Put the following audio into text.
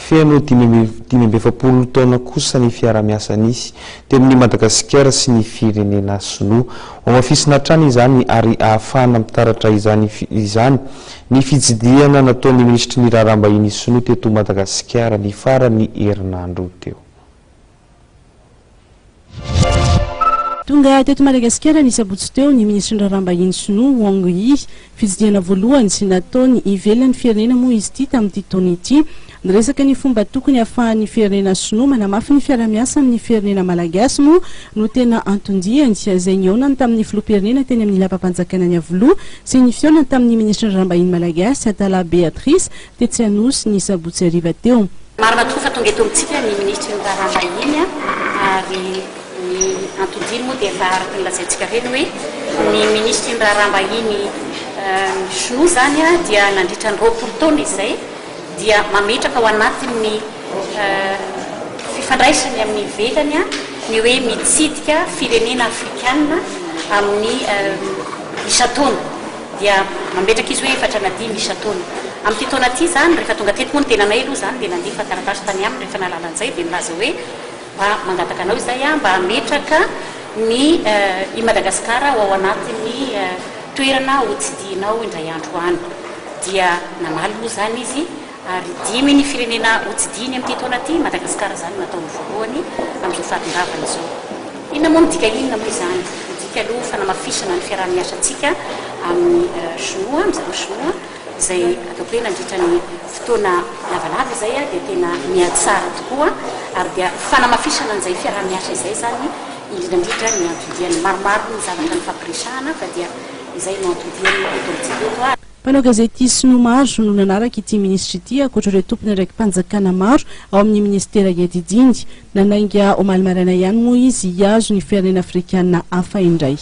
Feno 45 taona kosa ny fiaraha-miasa nisy teo amin'i Madagasikara sy ny firenena sinoa. Hohamafisina hatrany izany ary ahafahana mitaratra izany izany ny fitsidihana nataon'ny minisitry ny Raharaham-bahiny sinoa teto Madagasikara ny faran'ny herinandro teo. Tonga teto Madagasikara ny sabotsy teo ny minisitry ny Raharaham-bahiny sinoa Wang Yi. Fitsidihana voalohany nataony ivelan'ny firenena moa izy ity tamin'ity taona ity. Niresaka ny fomba tokony hahafahan'ny firenena sinoa manamafy ny fiarahamiasa amin'ny firenena malagasy moa no tena anton-diany, izay nihaonany tamin'ny filoham-pirenena teny amin'ny lapam-panjakana Iavoloha sy ny fihaonany tamin'ny minisitry ny Raharaham-bahiny malagasy Atala Béatrice tetsy Anosy ny sabotsy hariva teo. Marina tokoa fa tonga eto amintsika ny minisitry ny raharaham-bahiny ary ny anton-diany moa dia efa araka ny lazaintsika ireny hoe ny minisitry ny raharaham-bahiny sinoa izany dia nandritra ny 20 taona izay dia mametraka ao anatin'ny fifandraisany amin'ny ivelany ny hoe mitsidika firenena afrikana amin'ny isan-taona. Dia mametraka izy hoe efatra na dimy isan-taona. Amin'ity taona ity izany, rehefa tonga teto moa ny tenanay aloha izany dia nandefa taratasy tany aminy rehefa nahalala an'izay dia nilaza hoe mba mangataka anao izahay aho mba hametraka ny i Madagasikara ho ao anatin'ny toerana hotsidihinao indray andro any. Dia namaly moa izany izy ary dimy ny firenena hotsidihiny amin'ity taona ity, Madagasikara izany no nataony voalohany amin'izao fahatongavany izao. Inona moa midika inona moa izany? Midika aloha fanamafisana ny fiaraha-miasantsika amin'ny Shinoa, amin'ny zareo Shinoa, izay ataoko hoe nandritra ny fotoana lavalava izay dia tena nihatsara tokoa ary dia fanamafisana an'izay fiaraha-miasa izay izany indrindra indrindra ny anton-diany. Maromaro ny zavatra nifampiresahana fa dia izay no anton-diany eto amintsika eto. Mpanao gazety sinoa maro no nanaraka ity minisitra ity ankoatra ireo tompon'andraiki-panjakana maro ao amin'ny minisitera iadidiany. Nanainga omaly maraina ihany moa izy hihazo ny firenena afrikana hafa indray.